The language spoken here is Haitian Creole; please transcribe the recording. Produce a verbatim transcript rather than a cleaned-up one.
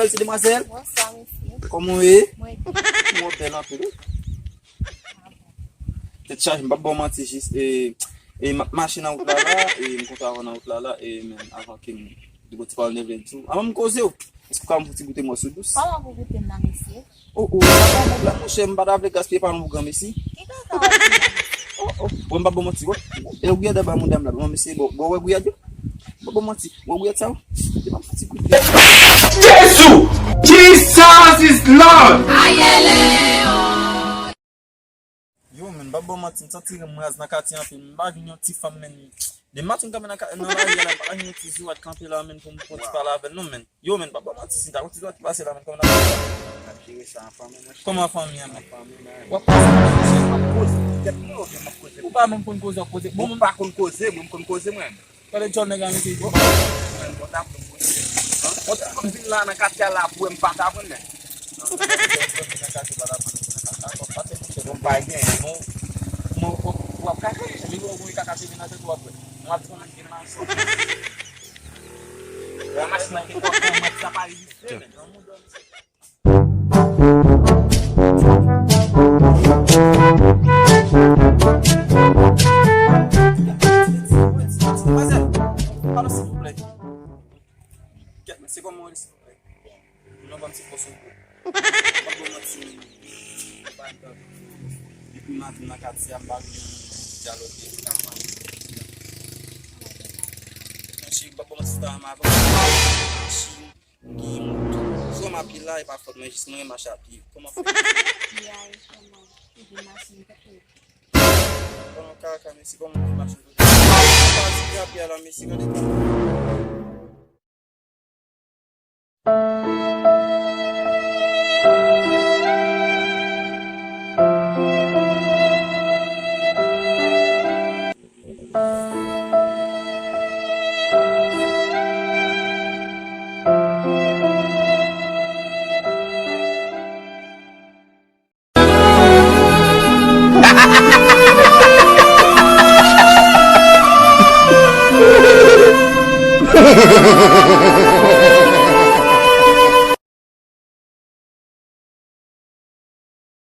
Ti demwazèl, bonswa, mesye. Kòman w ye? Mwen byen. Ou bèl anpil, wi. Tèt chaje, m p ap ba w manti, jis, e, e, m ap mache nan wout la, la, e m kontre avè w nan wout la, la, e, men, avan ke m di w ti pawòl m te vle di w. Avan m koze w, èske w ka ban m ti goute mòso dous? Kòman pou goute m nan, mesye? O, o, sa pa yon pwoblèm, monchè, m pa ta vle gaspiye pawòl m pou granmesi. Ki kaka w ap di la, mesye? O, o, bon, m p ap ba w manti, wè. E w gade ba mouda m la, bon, mesye, bon, bon, wè gouyad yo? M p ap ba w manti, wè gouyad sa yo? Li pa fati gouyad. Jezi! Jesus is Lord! Yo, men, m p ap ba w manti, m santi ranm raz nan katye anpil. M pa jwenn yon ti fanm, men. Depi maten m kanpe nan ka-, nan lari a la, m pa jwenn yon ti ziwat kanpe la, men, pou m pran ti pale avè l, non, men. Yo, men, m p ap ba w manti, si m ta jwenn yon ti ziwat ki pase la, men, kòman n ap fè? N ap jere sa an fanmi, monchè. Kòman an fanmi an, men? An fanmi, men. W ap pase, monchè, m ap koze. Tèt mwen, oubyen m ap koze? Ou pa menm konn koze, w ap koze. Bon, ou pa konn koze, mwen, m konn koze, mwen. Gade djòl nèg la mete ipo. Mwen, bon, ta konn koze. Mwen te konn vin la nan katye a la pou wè m pa ta konn, men. Bon, pa gen. Bon, bon, w ap kaka, men li wè w gen kaka te vin nan tèt ou apre. Mwen ap di konn gen machin. Wè machin nan ki pòt nan mwen, sa pa egziste, men. Manzèl, pardon, silvouplè. Kèt, men, se kòman w ye, silvouplè? Non, ban m ti fòs yon kou. M ap ba w manti, men, m pa gen tan. Depi maten nan katye a, m pa gen dyaloge. Monchè, m ap ba w manti, sa m avè w. Machin, m gen moto. Fò m ap ye la, e pa fòt mwen, jis mwen mache a pye. Kòman fè? Pye a, e kòman? Ou gen machin, tèt ou. Bon, kaka, mesye, kòman w gen machin kote? Pa di grapye a la, mesye, gade tan.